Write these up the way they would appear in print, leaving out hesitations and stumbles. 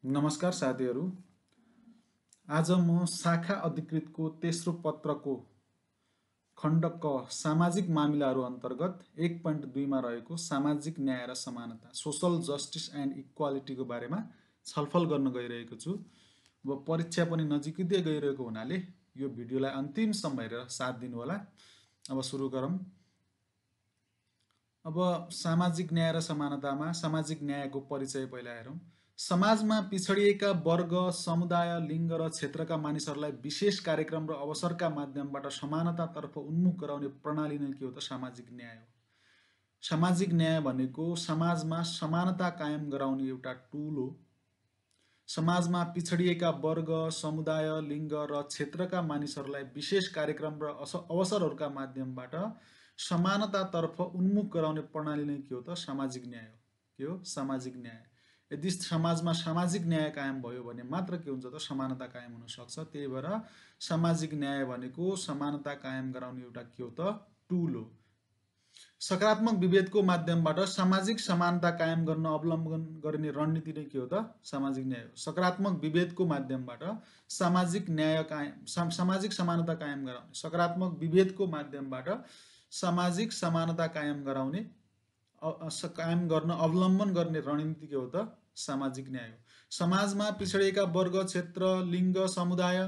नमस्कार साथीहरू। आज म शाखा अधिकृतको तेस्रो पत्रको खण्ड क सामाजिक मामिलाहरू अन्तर्गत 1.2 मा रहेको सामाजिक न्याय र समानता सोशल जस्टिस एन्ड इक्वालिटीको बारेमा छलफल गर्न गइरहेको छु। अब परीक्षा पनि नजिकै गइरहेको हुनाले यो भिडियोलाई अन्तिमसम्म हेरेर साथ दिनुहोला। अब सुरु गरौँ। अब सामाजिक न्याय र समानतामा सामाजिक न्यायको परिचय पहिला हेरौँ। समाजमा पिछडिएका वर्ग, समुदाय, लिङ्ग र क्षेत्रका मानिसहरूलाई विशेष कार्यक्रम र अवसरका माध्यमबाट समानतातर्फ उन्मुख गराउने प्रणाली नै के हो त सामाजिक न्याय हो। सामाजिक न्याय भनेको समाजमा समानता कायम गराउने एउटा टुल हो। समाजमा पिछडिएका वर्ग, समुदाय, लिङ्ग र क्षेत्रका मानिसहरूलाई विशेष कार्यक्रम र अवसरहरूका माध्यमबाट समानतातर्फ उन्मुख गराउने प्रणाली नै के हो त सामाजिक न्याय हो। के हो? सामाजिक न्याय। यदि समाजमा सामाजिक न्याय कायम भयो भने मात्र के हुन्छ त समानता कायम हुन सक्छ। त्यही भएर सामाजिक न्याय भनेको समानता कायम गराउने एउटा के हो त टुल हो। सकारात्मक विभेदको माध्यमबाट सामाजिक समानता कायम गर्न अवलम्बन गरिने रणनीति नै के हो त सामाजिक न्याय हो। सकारात्मक विभेदको माध्यमबाट सामाजिक न्याय कायम सामाजिक समानता कायम गराउने, सकारात्मक विभेदको माध्यमबाट सामाजिक समानता कायम गराउने कायम गर्न अवलम्बन गर्ने रणनीति के हो त सामाजिक न्याय हो। समाजमा पिछडिएका वर्ग, क्षेत्र, लिङ्ग, समुदाय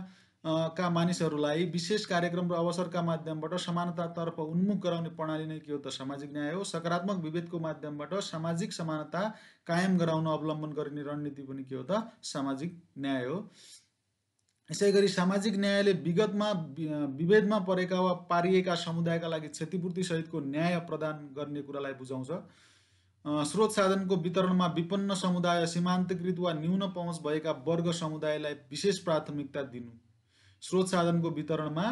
का मानिसहरूलाई विशेष कार्यक्रम र अवसरका माध्यमबाट समानतातर्फ उन्मुख गराउने प्रणाली नै के हो त सामाजिक न्याय हो। सकारात्मक विभेदको माध्यमबाट सामाजिक समानता कायम गराउन अवलम्बन गरिने रणनीति पनि के हो त सामाजिक न्याय हो। यसै गरी सामाजिक न्यायले विगतमा विभेदमा परेका वा पारिएका समुदायका लागि क्षतिपूर्ति सहितको न्याय प्रदान गर्ने कुरालाई बुझाउँछ। स्रोत साधनको वितरणमा विपन्न समुदाय, सीमान्तकृत वा न्यून पहुँच भएका वर्ग समुदायलाई विशेष प्राथमिकता दिनु। स्रोत साधनको वितरणमा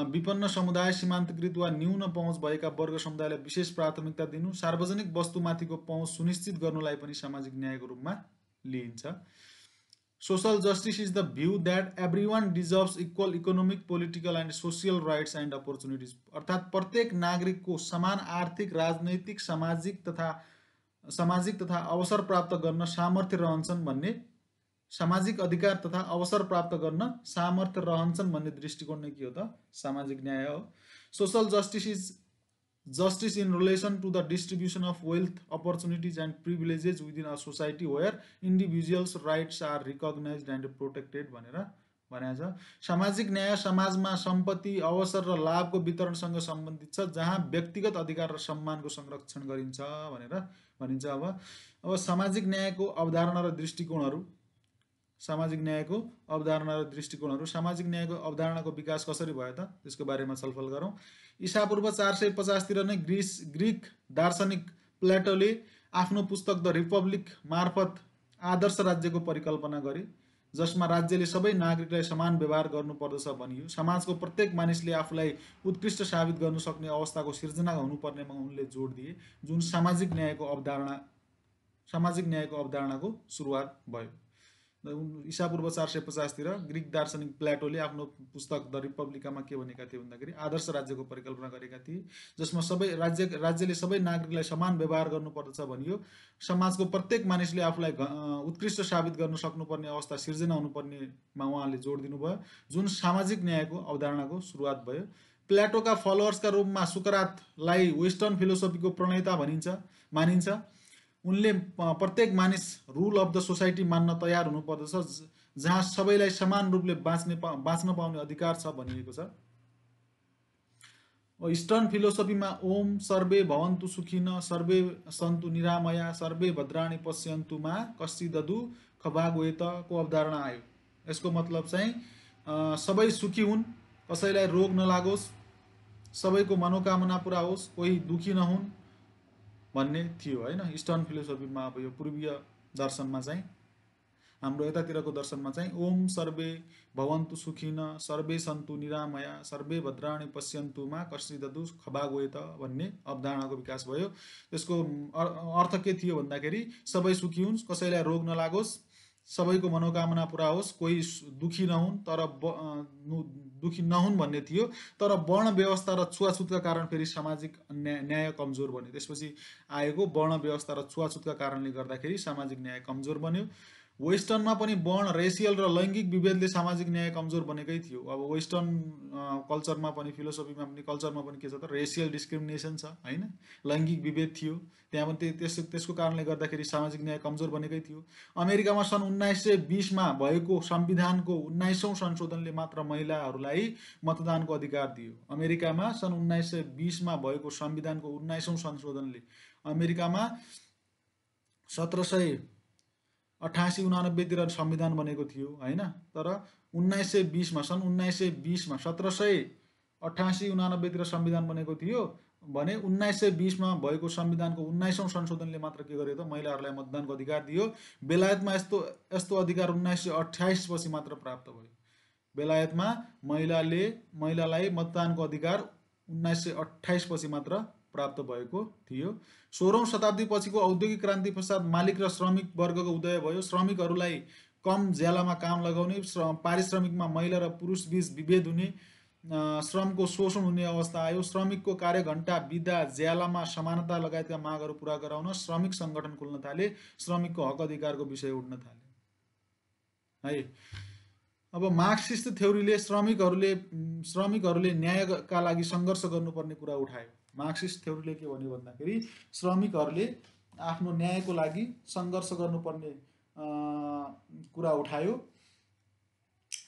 विपन्न समुदाय, सीमान्तकृत वा न्यून पहुँच भएका वर्ग समुदायलाई विशेष प्राथमिकता दिनु। सार्वजनिक वस्तुमाथिको पहुँच सुनिश्चित गर्नुलाई पनि सामाजिक न्यायको रूपमा लिइन्छ। Social justice is the view that everyone deserves equal economic, political and social rights and opportunities। अर्थात् प्रत्येक नागरिकको समान आर्थिक, राजनैतिक, सामाजिक तथा अवसर प्राप्त गर्न सामर्थ्य रहन्छन् भन्ने सामाजिक अधिकार तथा अवसर प्राप्त गर्न सामर्थ्य रहन्छन् भन्ने दृष्टिकोण नै के हो त सामाजिक न्याय हो। Social justice is justice in relation to the distribution of wealth, opportunities and privileges within a society where individuals' rights are recognized and protected भनेर भनेको छ। सामाजिक न्याय समाजमा सम्पत्ति, अवसर र लाभको वितरणसँग सम्बन्धित छ, जहाँ व्यक्तिगत अधिकार र सम्मानको संरक्षण गरिन्छ भनेर भनिन्छ। अब सामाजिक न्यायको अवधारणा र दृष्टिकोणहरू। सामाजिक न्यायको अवधारणा र दृष्टिकोणहरू। सामाजिक न्यायको अवधारणाको विकास कसरी भयो त त्यसको बारेमा छलफल गरौँ। ईसापूर्व 450 तिर नै ग्रीक दार्शनिक प्लेटोले आफ्नो पुस्तक द रिपब्लिक मार्फत आदर्श राज्यको परिकल्पना गरे, जसमा राज्यले सबै नागरिकलाई समान व्यवहार गर्नुपर्दछ भनियो। समाजको प्रत्येक मानिसले आफूलाई उत्कृष्ट साबित गर्न सक्ने अवस्थाको सिर्जना हुनुपर्नेमा उनले जोड दिए, जुन सामाजिक न्यायको अवधारणाको सुरुवात भयो। ईसापूर्व 450 तिर ग्रीक दार्शनिक प्लेटोले आफ्नो पुस्तक द रिपब्लिकामा के भनेका थिए भन्दाखेरि आदर्श राज्यको परिकल्पना गरेका थिए, जसमा राज्यले सबै नागरिकलाई समान व्यवहार गर्नुपर्दछ भनियो। समाजको प्रत्येक मानिसले आफूलाई उत्कृष्ट साबित गर्न सक्नुपर्ने अवस्था सिर्जना हुनुपर्नेमा उहाँले जोड दिनुभयो, जुन सामाजिक न्यायको अवधारणाको सुरुवात भयो। प्लेटोका फलोअर्सका रूपमा सुकरातलाई वेस्टर्न फिलोसफीको प्रणेता मानिन्छ। उनले प्रत्येक मानिस रुल अफ द सोसाइटी मान्न तयार हुनुपर्दछ, जहाँ सबैलाई समान रूपले बाँच्न पाउने अधिकार छ भनिएको छ। इस्टर्न फिलोसफीमा ओम सर्वे भवन्तु सुखिनः, सर्वे सन्तु निरामया, सर्वे भद्राणि पश्यन्तुमा कश्चिददु खभागोएतको अवधारणा आयो। यसको मतलब चाहिँ सबै सुखी हुन्, कसैलाई रोग नलागोस्, सबैको मनोकामना पुरा होस्, कोही दुखी नहुन् भन्ने थियो हैन। इस्टर्न फिलोसफीमा अब यो पूर्वीय दर्शनमा चाहिँ हाम्रो यतातिरको दर्शनमा चाहिँ ओम सर्वे भवन्तु सुखिनः, सर्वे सन्तु निरामया, सर्वे भद्राणि पश्यन्तुमा कश्चिददु खभागोएत भन्ने अवधारणाको विकास भयो। त्यसको अर्थ के थियो भन्दाखेरि सबै सुखी हुन्, कसैलाई रोग नलागोस्, सबैको मनोकामना पुरा होस्, कोही दुखी नहुन् भन्ने थियो। तर वर्ण व्यवस्था र छुवाछुतका कारण फेरि सामाजिक न्याय कमजोर बन्यो। त्यसपछि आएको वर्ण व्यवस्था र छुवाछुतका कारणले गर्दाखेरि सामाजिक न्याय कमजोर बन्यो। वेस्टर्नमा पनि वर्ण रेसियल र लैङ्गिक विभेदले सामाजिक न्याय कमजोर बनेकै थियो। अब वेस्टर्न कल्चरमा पनि फिलोसफीमा पनि कल्चरमा पनि के छ त रेसियल डिस्क्रिमिनेसन छ होइन, लैङ्गिक विभेद थियो त्यहाँ पनि त्यसको कारणले गर्दाखेरि सामाजिक न्याय कमजोर बनेकै थियो। अमेरिकामा सन् 1920मा भएको संविधानको 19औँ संशोधनले मात्र महिलाहरूलाई मतदानको अधिकार दियो। अमेरिकामा सन् 1920मा भएको संविधानको 19औँ संशोधनले अमेरिकामा 1788-89तिर संविधान बनेको थियो होइन, तर 1920मा सन् 1920मा 1788-89तिर संविधान बनेको थियो भने 1920मा भएको संविधानको 19औँ संशोधनले मात्र के गर्यो त महिलाहरूलाई मतदानको अधिकार दियो। बेलायतमा यस्तो अधिकार 1928 पछि मात्र प्राप्त भयो। बेलायतमा महिलालाई मतदानको अधिकार 1928 पछि मात्र प्राप्त भएको थियो। 16औँ शताब्दी पछिको औद्योगिक क्रान्ति पश्चात मालिक र श्रमिक वर्गको उदय भयो। श्रमिकहरूलाई कम ज्यालामा काम लगाउने, पारिश्रमिकमा महिला र पुरुष बीच विभेद हुने, श्रमको शोषण हुने अवस्था आयो। श्रमिकको कार्यघण्टा, बिदा, ज्यालामा समानता लगायतका मागहरू पुरा गराउन श्रमिक सङ्गठन खोल्न थाले। श्रमिकको हक अधिकारको विषय उठ्न थाले है। अब मार्क्सिस्ट थ्योरीले श्रमिकहरूले न्यायका लागि सङ्घर्ष गर्नुपर्ने कुरा उठायो। मार्क्सिस्ट थ्योरीले के भन्यो भन्दाखेरि श्रमिकहरूले आफ्नो न्यायको लागि सङ्घर्ष गर्नुपर्ने कुरा उठायो।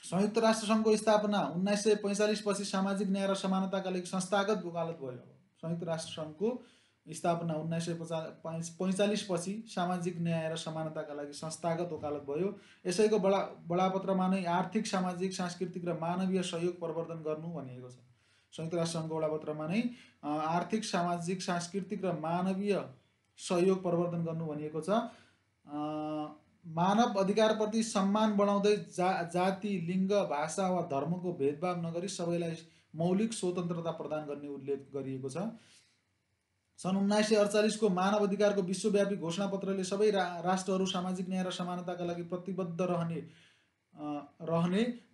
संयुक्त राष्ट्र सङ्घको स्थापना 1945 पछि सामाजिक न्याय र समानताका लागि संस्थागत वकालत भयो। संयुक्त राष्ट्र सङ्घको स्थापना 1945 पछि सामाजिक न्याय र समानताका लागि संस्थागत वकालत भयो। यसैको बडापत्रमा नै आर्थिक, सामाजिक, सांस्कृतिक र मानवीय सहयोग प्रवर्धन गर्नु भनिएको छ। संयुक्त राष्ट्र सङ्घको बडापत्रमा नै आर्थिक, सामाजिक, सांस्कृतिक र मानवीय सहयोग प्रवर्धन गर्नु भनिएको छ। मानव अधिकारप्रति सम्मान बढाउँदै जाति, लिङ्ग, भाषा वा धर्मको भेदभाव नगरी सबैलाई मौलिक स्वतन्त्रता प्रदान गर्ने उल्लेख गरिएको छ। सन् 1948 को मानव अधिकारको विश्वव्यापी घोषणापत्रले सबै राष्ट्रहरू सामाजिक न्याय र समानताका लागि प्रतिबद्ध रहने,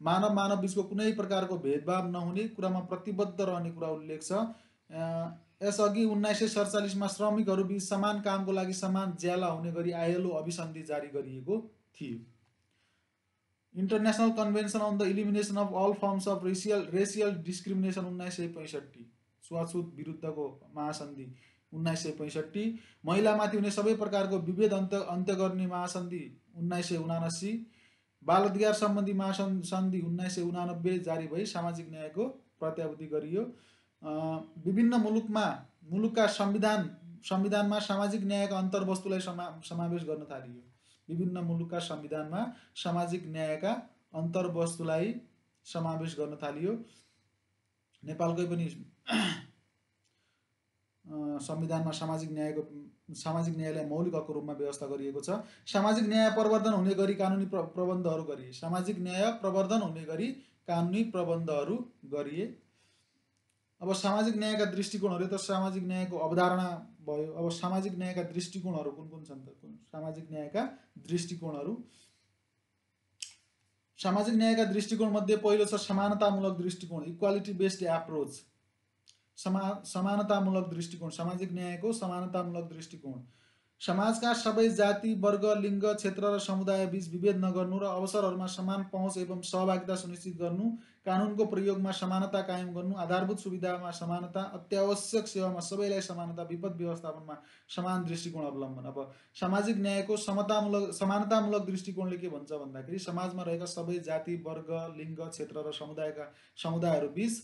मानव बीचको कुनै प्रकारको भेदभाव नहुने कुरामा प्रतिबद्ध रहने कुरा उल्लेख छ। यसअघि 1947मा श्रमिकहरू बीच समान कामको लागि समान ज्याला हुने गरी ILO अभिसन्धि जारी गरिएको थियो। International convention on the elimination of all forms of racial discrimination 1965, छुवाछुत विरुद्धको महासन्धि 1965, महिलामाथि हुने सबै प्रकारको विभेद अन्त्य गर्ने महासन्धि 1979, बाल अधिकार सम्बन्धी महासन्धि 1989 जारी भई सामाजिक न्यायको प्रत्याभूति गरियो। विभिन्न मुलुकका संविधानमा सामाजिक न्यायका अन्तर्वस्तुलाई समावेश गर्न थालियो। विभिन्न मुलुकका संविधानमा सामाजिक न्यायका अन्तर्वस्तुलाई समावेश गर्न थालियो। नेपालकै पनि संविधानमा सामाजिक न्यायलाई मौलिक हकको रूपमा व्यवस्था गरिएको छ। सामाजिक न्याय प्रवर्धन हुने गरी कानुनी प्रबन्धहरू गरिए। सामाजिक न्याय प्रवर्धन हुने गरी कानुनी प्रबन्धहरू गरिए। अब सामाजिक न्यायका दृष्टिकोणहरू त सामाजिक न्यायको अवधारणा भयो। अब सामाजिक न्यायका दृष्टिकोणहरू कुन छन् त? सामाजिक न्यायका दृष्टिकोणहरू, सामाजिक न्यायका दृष्टिकोण मध्ये पहिलो छ समानतामूलक दृष्टिकोण, इक्वालिटी बेस्ड एप्रोच। समानतामूलक दृष्टिकोण, सामाजिक न्यायको समानतामूलक दृष्टिकोण। समाजका सबै जाति, वर्ग, लिङ्ग, क्षेत्र र समुदाय बीच विभेद नगर्नु र अवसरहरूमा समान पहुँच एवं सहभागिता सुनिश्चित गर्नु, कानुनको प्रयोगमा समानता कायम गर्नु, आधारभूत सुविधामा समानता, अत्यावश्यक सेवामा सबैलाई समानता, विपद व्यवस्थापनमा समान दृष्टिकोण अवलम्बन। अब सामाजिक न्यायको समानतामूलक दृष्टिकोणले के भन्छ भन्दाखेरि समाजमा रहेका सबै जाति, वर्ग, लिङ्ग, क्षेत्र र समुदायहरू बीच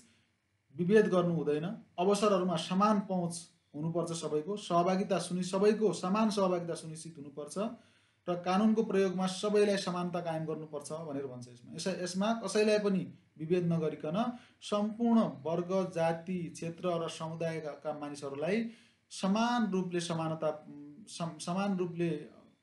विभेद गर्नु हुँदैन, अवसरहरूमा समान पहुँच हुनुपर्छ, सबैको समान सहभागिता सुनिश्चित हुनुपर्छ र कानुनको प्रयोगमा सबैलाई समानता कायम गर्नुपर्छ भनेर भन्छ। यसमा कसैलाई पनि विभेद नगरिकन सम्पूर्ण वर्ग, जाति, क्षेत्र र समुदायका मानिसहरूलाई समान रूपले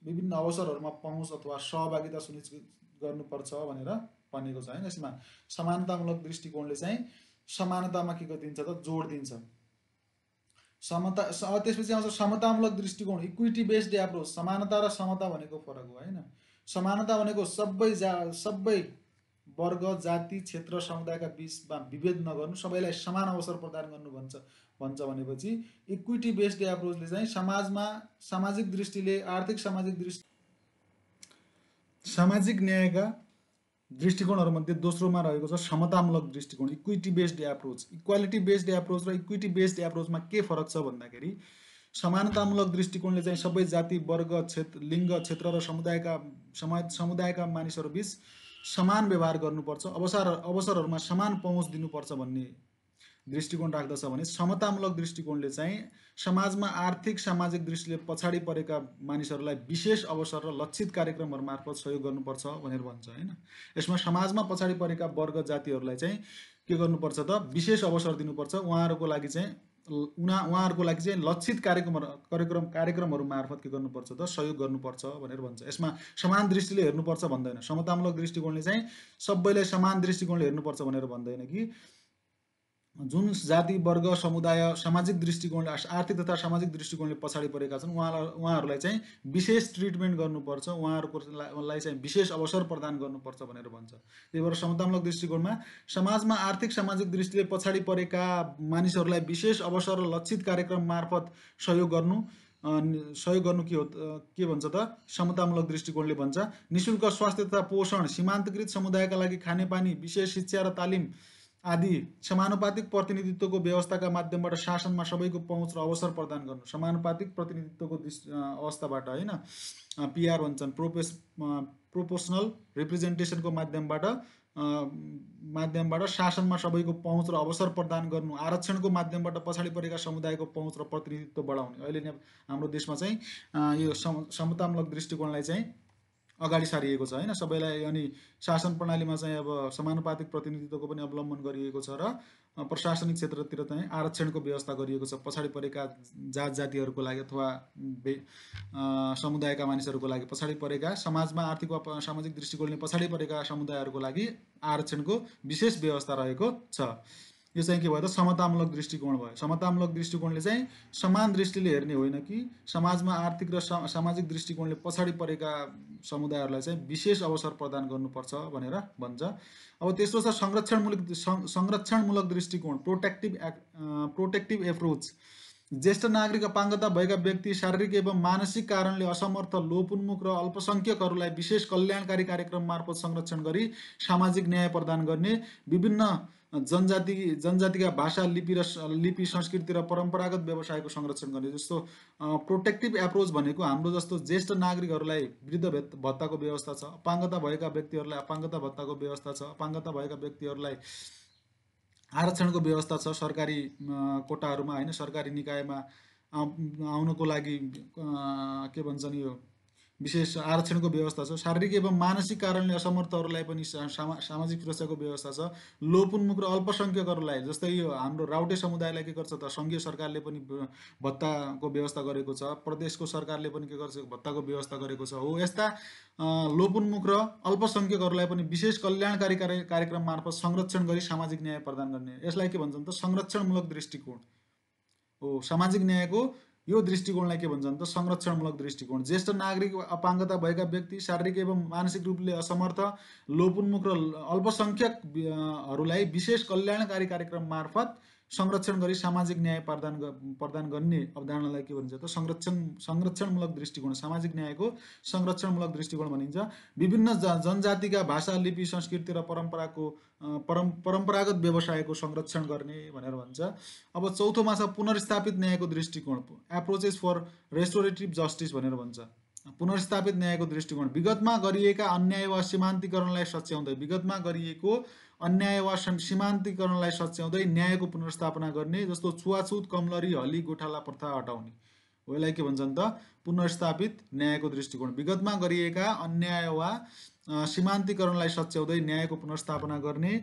विभिन्न अवसरहरूमा पहुँच अथवा सहभागिता सुनिश्चित गर्नुपर्छ भनेर भनेको छ हैन। यसमा समानतामूलक दृष्टिकोणले चाहिँ समानतामा के गरिदिन्छ त जोड दिन्छ। त्यसपछि आउँछ समतामूलक दृष्टिकोण, इक्विटी बेस्ड एप्रोच। समानता र समता भनेको फरक हो हैन। समानता भनेको सबै वर्ग, जाति, क्षेत्र, समुदायका बीचमा विभेद नगर्नु, सबैलाई समान अवसर प्रदान गर्नु भन्छ भनेपछि इक्विटी बेस्ड एप्रोचले चाहिँ सामाजिक दृष्टिले, आर्थिक सामाजिक दृष्टि सामाजिक न्यायका दृष्टिकोणहरूमध्ये दोस्रोमा रहेको छ समतामूलक दृष्टिकोण, equity based approach. Equality based approach र इक्विटी बेस्ड एप्रोचमा के फरक छ भन्दाखेरि समानतामूलक दृष्टिकोणले चाहिँ सबै जाति, वर्ग, क्षेत्र, लिङ्ग, क्षेत्र र समुदायका मानिसहरू बिच समान व्यवहार गर्नुपर्छ, अवसरहरूमा समान पहुँच दिनुपर्छ भन्ने दृष्टिकोण राख्दछ भने समतामूलक दृष्टिकोणले चाहिँ समाजमा आर्थिक सामाजिक दृष्टिले पछाडि परेका मानिसहरूलाई विशेष अवसर र लक्षित कार्यक्रमहरू मार्फत सहयोग गर्नुपर्छ भनेर भन्छ होइन। यसमा समाजमा पछाडि परेका वर्ग जातिहरूलाई चाहिँ के गर्नुपर्छ त विशेष अवसर दिनुपर्छ, उहाँहरूको लागि चाहिँ लक्षित कार्यक्रमहरू मार्फत के गर्नुपर्छ त सहयोग गर्नुपर्छ भनेर भन्छ। यसमा समान दृष्टिले हेर्नुपर्छ भन्दैन। समतामूलक दृष्टिकोणले चाहिँ सबैलाई समान दृष्टिकोणले हेर्नुपर्छ भनेर भन्दैन कि जुन जाति, वर्ग, समुदाय, सामाजिक दृष्टिकोणले आर्थिक तथा सामाजिक दृष्टिकोणले पछाडि परेका छन् उहाँहरूलाई चाहिँ विशेष ट्रिटमेन्ट गर्नुपर्छ, उहाँहरूलाई चाहिँ विशेष अवसर प्रदान गर्नुपर्छ भनेर भन्छ। त्यही भएर समतामूलक दृष्टिकोणमा समाजमा आर्थिक सामाजिक दृष्टिले पछाडि परेका मानिसहरूलाई विशेष अवसर र लक्षित कार्यक्रम मार्फत सहयोग गर्नु के भन्छ त समतामूलक दृष्टिकोणले भन्छ। निःशुल्क स्वास्थ्य तथा पोषण, सीमान्तकृत समुदायका लागि खानेपानी, विशेष शिक्षा र तालिम आदि समानुपातिक प्रतिनिधित्वको व्यवस्थाका माध्यमबाट शासनमा सबैको पहुँच र अवसर प्रदान गर्नु। समानुपातिक प्रतिनिधित्वको अवस्थाबाट होइन, पिआर भन्छन्, प्रोपोर्सनल रिप्रेजेन्टेसनको माध्यमबाट शासनमा सबैको पहुँच र अवसर प्रदान गर्नु। आरक्षणको माध्यमबाट पछाडि परेका समुदायको पहुँच र प्रतिनिधित्व बढाउने। अहिले हाम्रो देशमा चाहिँ यो समतामूलक दृष्टिकोणलाई चाहिँ अगाडि सारिएको छ होइन सबैलाई। अनि शासन प्रणालीमा चाहिँ अब समानुपातिक प्रतिनिधित्वको पनि अवलम्बन गरिएको छ र प्रशासनिक क्षेत्रतिर चाहिँ आरक्षणको व्यवस्था गरिएको छ पछाडि परेका जातिहरूको लागि अथवा समुदायका मानिसहरूको लागि। पछाडि परेका समाजमा आर्थिक वा सामाजिक दृष्टिकोणले पछाडि परेका समुदायहरूको लागि आरक्षणको विशेष व्यवस्था रहेको छ। यो चाहिँ के भयो त समतामूलक दृष्टिकोण भयो। समतामूलक दृष्टिकोणले चाहिँ समान दृष्टिले हेर्ने होइन कि समाजमा आर्थिक र सामाजिक दृष्टिकोणले पछाडि परेका समुदायहरूलाई चाहिँ विशेष अवसर प्रदान गर्नुपर्छ भनेर भन्छ। अब तेस्रो छ संरक्षणमूलक दृष्टिकोण, प्रोटेक्टिभ एप्रोच। ज्येष्ठ नागरिक, अपाङ्गता भएका व्यक्ति, शारीरिक एवं मानसिक कारणले असमर्थ, लोपोन्मुख र अल्पसङ्ख्यकहरूलाई विशेष कल्याणकारी कार्यक्रम मार्फत संरक्षण गरी सामाजिक न्याय प्रदान गर्ने। विभिन्न जनजातिका भाषा, लिपि, संस्कृति र परम्परागत व्यवसायको संरक्षण गर्ने। जस्तो प्रोटेक्टिभ एप्रोच भनेको हाम्रो जस्तो ज्येष्ठ नागरिकहरूलाई वृद्ध भत्ताको व्यवस्था छ, अपाङ्गता भएका व्यक्तिहरूलाई अपाङ्गता भत्ताको व्यवस्था छ, अपाङ्गता भएका व्यक्तिहरूलाई आरक्षणको व्यवस्था छ सरकारी कोटाहरूमा होइन, सरकारी निकायमा आउनको लागि के भन्छन् यो विशेष आरक्षणको व्यवस्था छ। शारीरिक एवं मानसिक कारणले असमर्थहरूलाई पनि सामाजिक सुरक्षाको व्यवस्था छ। लोपोन्मुख र अल्पसङ्ख्यकहरूलाई जस्तै यो हाम्रो राउटे समुदायलाई के गर्छ त सङ्घीय सरकारले पनि भत्ताको व्यवस्था गरेको छ, प्रदेशको सरकारले पनि के गर्छ भत्ताको व्यवस्था गरेको छ। हो यस्ता लोपोन्मुख र अल्पसङ्ख्यकहरूलाई पनि विशेष कल्याणकारी कार्यक्रम मार्फत संरक्षण गरी सामाजिक न्याय प्रदान गर्ने। यसलाई के भन्छन् त संरक्षणमूलक दृष्टिकोण हो। सामाजिक न्यायको यो दृष्टिकोणलाई के भन्छन् त संरक्षणमूलक दृष्टिकोण। ज्येष्ठ नागरिक, अपाङ्गता भएका व्यक्ति, शारीरिक एवं मानसिक रूपले असमर्थ, लोपोन्मुख र अल्पसङ्ख्यकहरूलाई विशेष कल्याणकारी कार्यक्रम मार्फत संरक्षण गरी सामाजिक न्याय प्रदान गर्ने अवधारणालाई के भनिन्छ त संरक्षणमूलक दृष्टिकोण। सामाजिक न्यायको संरक्षणमूलक दृष्टिकोण भनिन्छ। विभिन्न जनजातिका भाषा, लिपि, संस्कृति र परम्परागत व्यवसायको संरक्षण गर्ने भनेर भन्छ। अब चौथोमा छ पुनर्स्थापित न्यायको दृष्टिकोण, एप्रोचेस फर रेस्टोरेटिभ जस्टिस भनेर भन्छ। पुनर्स्थापित न्यायको दृष्टिकोण विगतमा गरिएका अन्याय वा सीमान्तीकरणलाई सच्याउँदै न्यायको पुनर्स्थापना गर्ने। जस्तो छुवाछुत, कमलरी, हली, गोठाला प्रथा हटाउने। यसलाई के भन्छन् त पुनर्स्थापित न्यायको दृष्टिकोण। विगतमा गरिएका अन्याय वा सीमान्तीकरणलाई सच्याउँदै न्यायको पुनर्स्थापना गर्ने।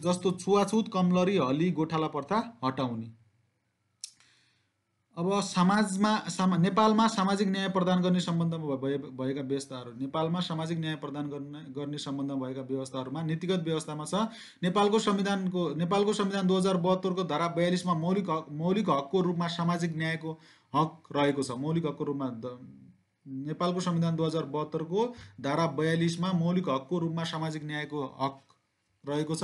जस्तो छुवाछुत, कमलरी, हली, गोठाला प्रथा हटाउने। अब नेपालमा सामाजिक न्याय प्रदान गर्ने सम्बन्धमा भएका व्यवस्थाहरू। नेपालमा सामाजिक न्याय प्रदान गर्ने सम्बन्धमा भएका व्यवस्थाहरूमा नीतिगत व्यवस्थामा छ नेपालको संविधान 2072 को धारा 42 मा मौलिक हकको रूपमा सामाजिक न्यायको हक रहेको छ। मौलिक हकको रूपमा नेपालको संविधान 2072 को धारा 42 मा मौलिक हकको रूपमा सामाजिक न्यायको हक रहेको छ।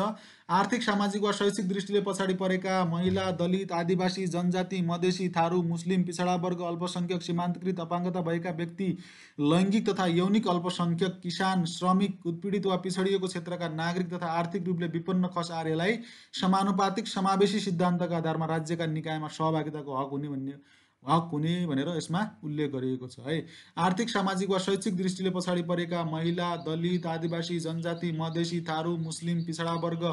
आर्थिक सामाजिक वा शैक्षिक दृष्टिले पछाडि परेका महिला, दलित, आदिवासी, जनजाति, मधेसी, थारू, मुस्लिम, पिछडा वर्ग, अल्पसंख्यक, सीमान्तकृत, अपाङ्गता भएका व्यक्ति, लैङ्गिक तथा यौनिक अल्पसंख्यक, किसान, श्रमिक, उत्पीडित वा पिछडिएको क्षेत्रका नागरिक तथा आर्थिक रूपले विपन्न खस आर्यलाई समानुपातिक समावेशी सिद्धान्तका आधारमा राज्यका निकायमा सहभागिताको हक हुने भनेर यसमा उल्लेख गरिएको छ है। आर्थिक सामाजिक वा शैक्षिक दृष्टिले पछाडि परेका महिला, दलित, आदिवासी, जनजाति, मधेसी, थारू, मुस्लिम, पिछडा वर्ग,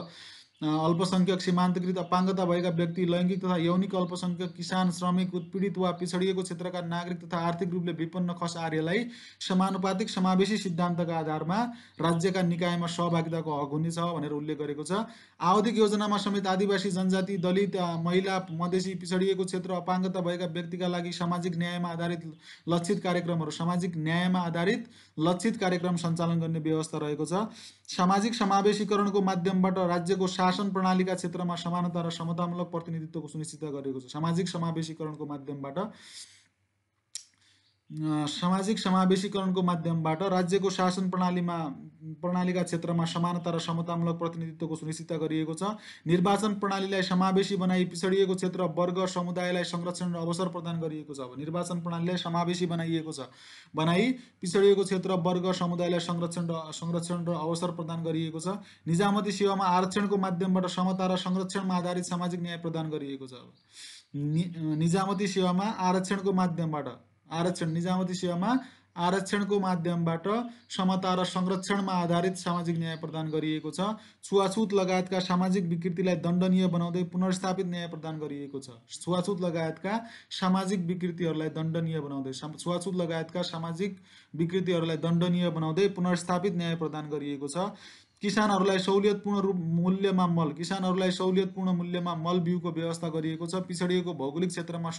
अल्पसंख्यक, सीमान्तकृत, अपाङ्गता भएका व्यक्ति, लैङ्गिक तथा यौनिक अल्पसंख्यक, किसान, श्रमिक, उत्पीडित वा पिछडिएको क्षेत्रका नागरिक तथा आर्थिक रूपले विपन्न खस आर्यलाई समानुपातिक समावेशी सिद्धान्तका आधारमा राज्यका निकायमा सहभागिताको हक हुनेछ भनेर उल्लेख गरेको छ। आवधिक योजनामा समेत आदिवासी, जनजाति, दलित, महिला, मधेसी, पिछडिएको क्षेत्र, अपाङ्गता भएका व्यक्तिका लागि सामाजिक न्यायमा आधारित लक्षित कार्यक्रम सञ्चालन गर्ने व्यवस्था रहेको छ। सामाजिक समावेशीकरणको माध्यमबाट राज्यको शासन प्रणालीका क्षेत्रमा समानता र समतामूलक प्रतिनिधित्वको सुनिश्चित गरेको छ। सामाजिक समावेशीकरणको माध्यमबाट राज्यको शासन प्रणालीका क्षेत्रमा समानता र समतामूलक प्रतिनिधित्वको सुनिश्चित गरिएको छ। निर्वाचन प्रणालीलाई समावेशी बनाई पिछडिएको क्षेत्र, वर्ग, समुदायलाई संरक्षण र अवसर प्रदान गरिएको छ। निर्वाचन प्रणालीलाई समावेशी बनाई पिछडिएको क्षेत्र, वर्ग, समुदायलाई संरक्षण र अवसर प्रदान गरिएको छ। निजामती सेवामा आरक्षणको माध्यमबाट समता र संरक्षणमा आधारित सामाजिक न्याय प्रदान गरिएको छ। निजामती सेवामा आरक्षणको माध्यमबाट समता र संरक्षणमा आधारित सामाजिक न्याय प्रदान गरिएको छ। छुवाछुत लगायतका सामाजिक विकृतिलाई दण्डनीय बनाउँदै पुनर्स्थापित न्याय प्रदान गरिएको छ। छुवाछुत लगायतका सामाजिक विकृतिहरूलाई दण्डनीय बनाउँदै पुनर्स्थापित न्याय प्रदान गरिएको छ। किसानहरूलाई सहुलियतपूर्ण मूल्यमा मल बिउको व्यवस्था गरिएको छ। पिछडिएको भौगोलिक क्षेत्रमा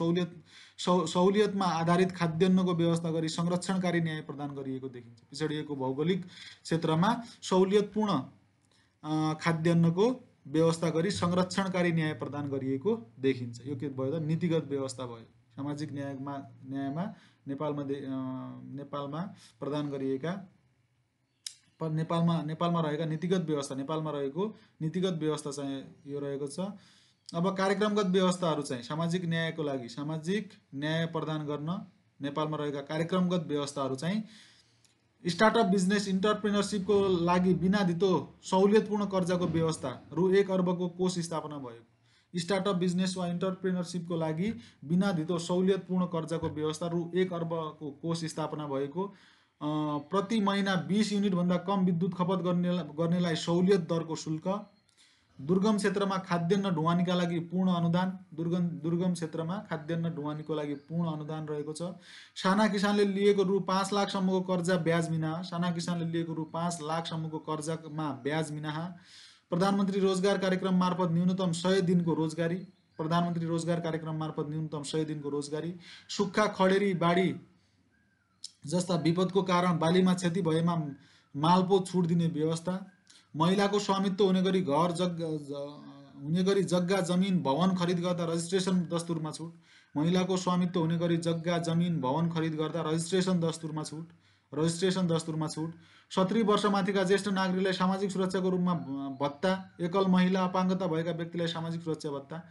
सहुलियतमा आधारित खाद्यान्नको व्यवस्था गरी संरक्षणकारी न्याय प्रदान गरिएको देखिन्छ। पिछडिएको भौगोलिक क्षेत्रमा सहुलियतपूर्ण खाद्यान्नको व्यवस्था गरी संरक्षणकारी न्याय प्रदान गरिएको देखिन्छ। यो के भयो त? नीतिगत व्यवस्था भयो। सामाजिक न्यायमा नेपालमा प्रदान गरिएका नेपालमा रहेको नीतिगत व्यवस्था चाहिँ यो रहेको छ। अब कार्यक्रमगत व्यवस्थाहरू चाहिँ सामाजिक न्याय प्रदान गर्न नेपालमा रहेका कार्यक्रमगत व्यवस्थाहरू चाहिँ स्टार्टअप बिजनेस इन्टरप्रेन्योरसिपको लागि बिना धितो सहुलियतपूर्ण कर्जाको व्यवस्था रु 1 अर्बको कोष स्थापना भएको। स्टार्टअप बिजनेस वा इन्टरप्रेन्योरसिपको लागि बिना धितो सहुलियतपूर्ण कर्जाको व्यवस्था रु 1 अर्बको कोष स्थापना भएको। प्रति महिना 20 युनिटभन्दा कम विद्युत खपत गर्नेलाई सहुलियत दरको शुल्क। दुर्गम क्षेत्रमा खाद्यान्न ढुवानीका लागि पूर्ण अनुदान। दुर्गम क्षेत्रमा खाद्यान्न ढुवानीको लागि पूर्ण अनुदान रहेको छ। साना किसानले लिएको रु 5 लाखसम्मको कर्जा ब्याज मिनाहा। प्रधानमन्त्री रोजगार कार्यक्रम मार्फत न्यूनतम 100 दिनको रोजगारी। सुक्खा, खडेरी, बाढी जस्ता विपदको कारण बालीमा क्षति भएमा मालपो छुट दिने व्यवस्था। महिलाको स्वामित्व हुने गरी जग्गा, जमिन, भवन खरिद गर्दा रजिस्ट्रेसन दस्तुरमा छुट। 70 वर्षमाथिका ज्येष्ठ नागरिकलाई सामाजिक सुरक्षाको रूपमा भत्ता। एकल महिला, अपाङ्गता भएका व्यक्तिलाई सामाजिक सुरक्षा भत्ता।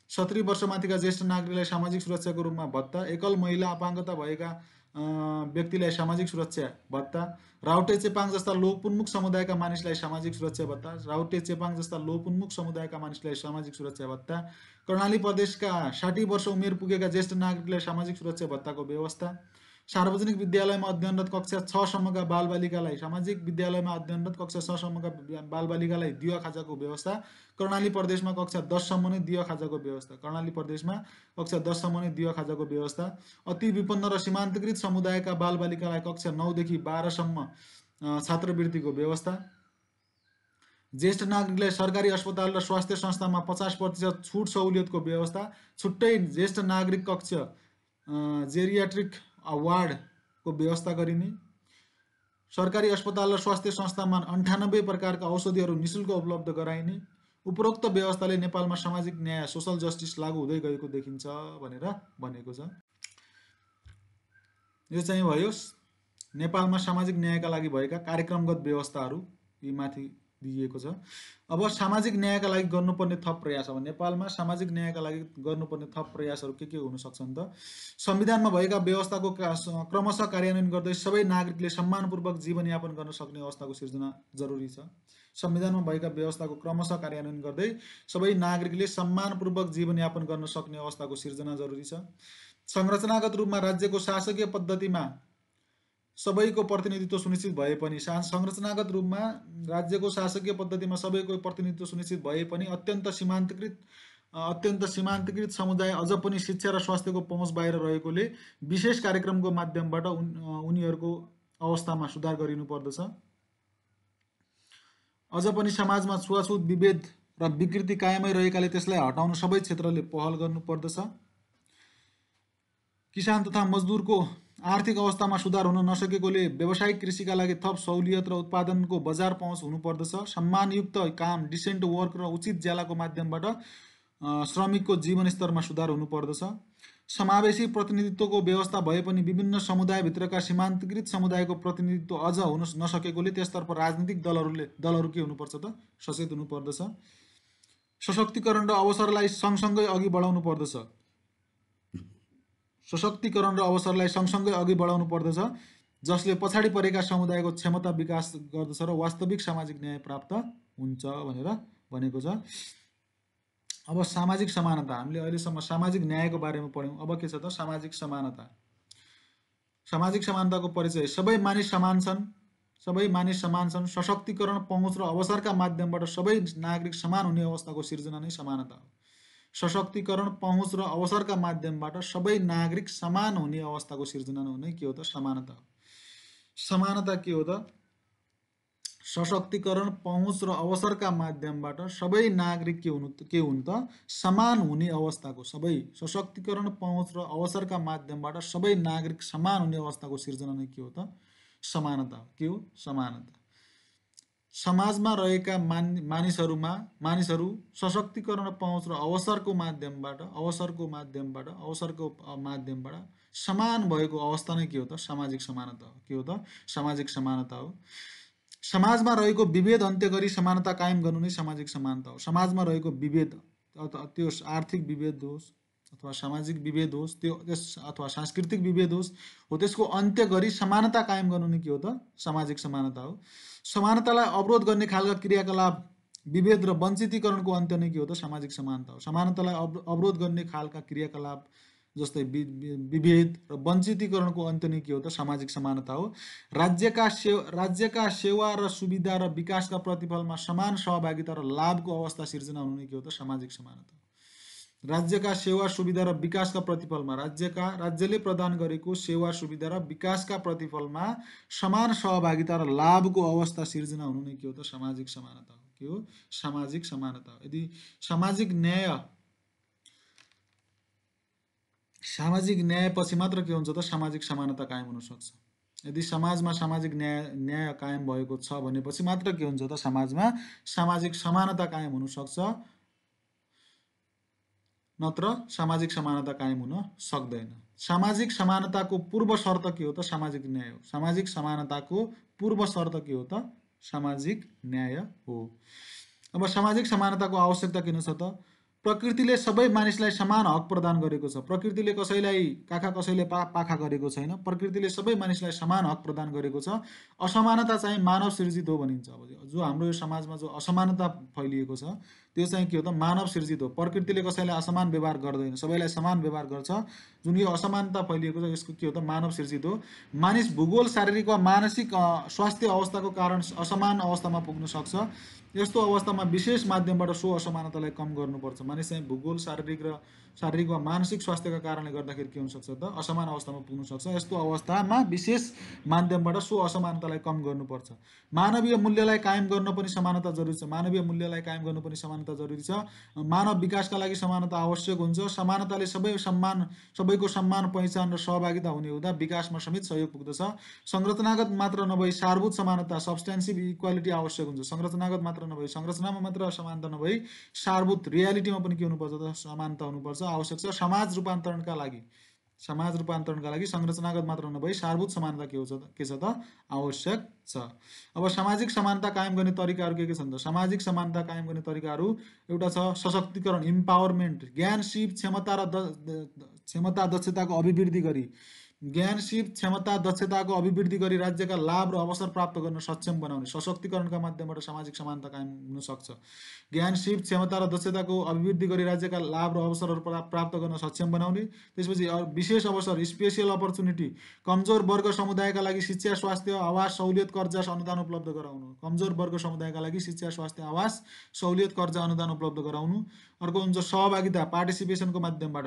70 वर्षमाथिका ज्येष्ठ नागरिकलाई सामाजिक सुरक्षाको रूपमा भत्ता। एकल महिला, अपाङ्गता भएका व्यक्तिलाई सामाजिक सुरक्षा भत्ता। राउटे चेपाङ जस्ता लोकउन्मुख समुदायका मानिसलाई सामाजिक सुरक्षा भत्ता। कर्णाली प्रदेशका 60 वर्ष उमेर पुगेका ज्येष्ठ नागरिकलाई सामाजिक सुरक्षा भत्ताको व्यवस्था। सार्वजनिक विद्यालयमा अध्ययनरत कक्षा 6 सम्मका बालबालिकालाई दिवा खाजाको व्यवस्था। कर्णाली प्रदेशमा कक्षा 10 सम्म नै दिवा खाजाको व्यवस्था। अति विपन्न र सीमान्तकृत समुदायका बालबालिकालाई कक्षा 9 देखि 12 सम्म छात्रवृत्तिको व्यवस्था। ज्येष्ठ नागरिकलाई सरकारी अस्पताल र स्वास्थ्य संस्थामा 50% छुट सहुलियतको व्यवस्था। छुट्टै ज्येष्ठ नागरिक कक्ष जेरियाट्रिक वार्डको व्यवस्था गरिने। सरकारी अस्पताल र स्वास्थ्य संस्थामा 98 प्रकारका औषधिहरू निःशुल्क उपलब्ध गराइने। उपरोक्त व्यवस्थाले नेपालमा सामाजिक न्याय सोसल जस्टिस लागू हुँदै गएको देखिन्छ भनेर भनेको छ। यो चाहिँ भयो नेपालमा सामाजिक न्यायका लागि भएका कार्यक्रमगत व्यवस्थाहरू। यी माथि दिइएको छ। अब सामाजिक न्यायका लागि गर्नुपर्ने थप प्रयास, अब नेपालमा सामाजिक न्यायका लागि गर्नुपर्ने थप प्रयासहरू के हुन सक्छन् त? संविधानमा भएका व्यवस्थाको क्रमशः कार्यान्वयन गर्दै सबै नागरिकले सम्मानपूर्वक जीवनयापन गर्न सक्ने अवस्थाको सिर्जना जरुरी छ। संविधानमा भएका व्यवस्थाको क्रमशः कार्यान्वयन गर्दै सबै नागरिकले सम्मानपूर्वक जीवनयापन गर्न सक्ने अवस्थाको सिर्जना जरुरी छ। संरचनागत रूपमा राज्यको शासकीय पद्धतिमा सबैको प्रतिनिधित्व सुनिश्चित भए पनि संरचनागत रूपमा राज्यको शासकीय पद्धतिमा सबैको प्रतिनिधित्व सुनिश्चित भए पनि अत्यन्त सीमान्तकृत समुदाय अझ पनि शिक्षा र स्वास्थ्यको पहुँच बाहिर रहेकोले विशेष कार्यक्रमको माध्यमबाट उनीहरूको अवस्थामा सुधार गरिनु पर्दछ। अझ पनि समाजमा छुवाछुत, विभेद र विकृति कायमै रहेकाले त्यसलाई हटाउन सबै क्षेत्रले पहल गर्नुपर्दछ। किसान तथा मजदुरको आर्थिक अवस्थामा सुधार हुन नसकेकोले व्यावसायिक कृषिका लागि थप सहुलियत र उत्पादनको बजार पहुँच हुनुपर्दछ। सम्मानयुक्त काम, डिसेन्ट वर्क र उचित ज्यालाको माध्यमबाट श्रमिकको जीवनस्तरमा सुधार हुनुपर्दछ। समावेशी प्रतिनिधित्वको व्यवस्था भए पनि विभिन्न समुदायभित्रका सीमान्तकृत समुदायको प्रतिनिधित्व अझ हुन नसकेकोले त्यसतर्फ राजनीतिक दलहरू के हुनुपर्छ त? सचेत हुनुपर्दछ। सशक्तिकरण र अवसरलाई सँगसँगै अघि बढाउनु पर्दछ। सशक्तिकरण र अवसरलाई सँगसँगै अघि बढाउनु पर्दछ, जसले पछाडि परेका समुदायको क्षमता विकास गर्दछ र वास्तविक सामाजिक न्याय प्राप्त हुन्छ भनेर भनेको छ। अब सामाजिक समानता, हामीले अहिलेसम्म सामाजिक न्यायको बारेमा पढ्यौँ। अब के छ त? सामाजिक समानता। सामाजिक समानताको परिचय, सबै मानिस समान छन्। सबै मानिस समान छन्। सशक्तिकरण, पहुँच र अवसरका माध्यमबाट सबै नागरिक समान हुने अवस्थाको सिर्जना नै समानता हो। सशक्तिकरण, पहुँच र अवसरका माध्यमबाट सबै नागरिक समान हुने अवस्थाको सिर्जना नै के हो त? समानता हो। समानता के हो त? सशक्तिकरण, पहुँच र अवसरका माध्यमबाट सबै नागरिक के हुन् त? समान हुने अवस्थाको, सबै सशक्तिकरण, पहुँच र अवसरका माध्यमबाट सबै नागरिक समान हुने अवस्थाको सिर्जना नै के हो त? समानता हो। के हो? समानता। समाजमा रहेका मानिसहरू सशक्तिकरण, पहुँच र अवसरको माध्यमबाट समान भएको अवस्था नै के हो त? सामाजिक समानता हो। के हो त? सामाजिक समानता हो। समाजमा रहेको विभेद अन्त्य गरी समानता कायम गर्नु नै सामाजिक समानता हो। समाजमा रहेको विभेद, त्यो आर्थिक विभेद होस् अथवा सामाजिक विभेद होस्, अथवा सांस्कृतिक विभेद होस्, हो त्यसको अन्त्य गरी समानता कायम गर्नु नै के हो त? सामाजिक समानता हो। समानतालाई अवरोध गर्ने खालका क्रियाकलाप, विभेद र वञ्चितीकरणको अन्त्य नै के हो त? सामाजिक समानता हो। समानतालाई अवरोध गर्ने खालका क्रियाकलाप जस्तै विभेद र वञ्चितीकरणको अन्त्य नै के हो त? सामाजिक समानता हो। राज्यका सेवा र सुविधा र विकासका प्रतिफलमा समान सहभागिता र लाभको अवस्था सिर्जना हुनु नै के हो त? सामाजिक समानता हो। राज्यका सेवा सुविधा र विकासका प्रतिफलमा राज्यले प्रदान गरेको सेवा सुविधा र विकासका प्रतिफलमा समान सहभागिता र लाभको अवस्था सिर्जना हुनु नै के हो त? सामाजिक समानता हो। के हो? सामाजिक समानता हो। यदि सामाजिक न्यायपछि मात्र के हुन्छ त? सामाजिक समानता कायम हुन सक्छ। यदि समाजमा सामाजिक न्याय कायम भएको छ भनेपछि मात्र के हुन्छ त? समाजमा सामाजिक समानता कायम हुन सक्छ, नत्र सामाजिक समानता कायम हुन सक्दैन। सामाजिक समानताको पूर्व शर्त के हो त? सामाजिक न्याय हो। सामाजिक समानताको पूर्व शर्त के हो त? सामाजिक न्याय हो। अब सामाजिक समानताको आवश्यकता किन छ त? प्रकृतिले सबै मानिसलाई समान हक प्रदान गरेको छ। प्रकृतिले कसैलाई काखा कसैले पाखा गरेको छैन। प्रकृतिले सबै मानिसलाई समान हक प्रदान गरेको छ। असमानता चाहिँ मानव सृजित हो भनिन्छ। अब जो हाम्रो यो समाजमा जो असमानता फैलिएको छ त्यो चाहिँ के हो त? मानव सृजित हो। प्रकृतिले कसैलाई असमान व्यवहार गर्दैन, सबैलाई समान व्यवहार गर्छ। जुन यो असमानता फैलिएको छ यसको के हो त? मानव सृजित हो। मानिस भूगोल, शारीरिक वा मानसिक स्वास्थ्य अवस्थाको कारण असमान अवस्थामा पुग्न सक्छ। यस्तो अवस्थामा विशेष माध्यमबाट सो असमानतालाई कम गर्नुपर्छ। मानिस चाहिँ भूगोल, शारीरिक वा मानसिक स्वास्थ्यका कारणले गर्दाखेरि के हुनसक्छ त? असमान अवस्थामा पुग्न सक्छ। यस्तो अवस्थामा विशेष माध्यमबाट सो असमानतालाई कम गर्नुपर्छ। मानवीय मूल्यलाई कायम गर्न पनि समानता जरुरी छ। मानवीय मूल्यलाई कायम गर्नु पनि समानता जरुरी छ। मानव विकासका लागि समानता आवश्यक हुन्छ। समानताले सबैको सम्मान, पहिचान र सहभागिता हुने हुँदा विकासमा समेत सहयोग पुग्दछ। संरचनागत मात्र नभई सारभूत समानता, सब्स्टेन्सिभ इक्वालिटी आवश्यक हुन्छ। संरचनागत मात्र नभई, संरचनामा मात्र समानता नभई सारभूत रियालिटीमा पनि के हुनुपर्छ त? समानता हुनुपर्छ, आवश्यक छ। समाज रूपान्तरणका लागि समाज रूपान्तरणका लागि संरचनागत मात्र नभई सारभूत समानता के छ त आवश्यक छ। अब सामाजिक समानता कायम गर्ने तरिकाहरू के छन् त? सामाजिक समानता कायम गर्ने तरिकाहरू एउटा छ सशक्तिकरण, इम्पावरमेन्ट, ज्ञान, सिप, क्षमता र क्षमता दक्षताको अभिवृद्धि गरी ज्ञान, सिप, क्षमता, दक्षताको अभिवृद्धि गरी राज्यका लाभ र अवसर प्राप्त गर्न सक्षम बनाउने। सशक्तिकरणका माध्यमबाट सामाजिक समानता कायम हुन सक्छ। ज्ञान, सिप, क्षमता र दक्षताको अभिवृद्धि गरी राज्यका लाभ र अवसरहरू प्राप्त गर्न सक्षम बनाउने। त्यसपछि विशेष अवसर, स्पेसियल अपर्च्युनिटी, कमजोर वर्ग समुदायका लागि शिक्षा, स्वास्थ्य, आवास, सहुलियत, कर्जा, अनुदान उपलब्ध गराउनु। कमजोर वर्ग समुदायका लागि शिक्षा, स्वास्थ्य, आवास, सहुलियत, कर्जा, अनुदान उपलब्ध गराउनु। अर्को हुन्छ सहभागिता, पार्टिसिपेसनको माध्यमबाट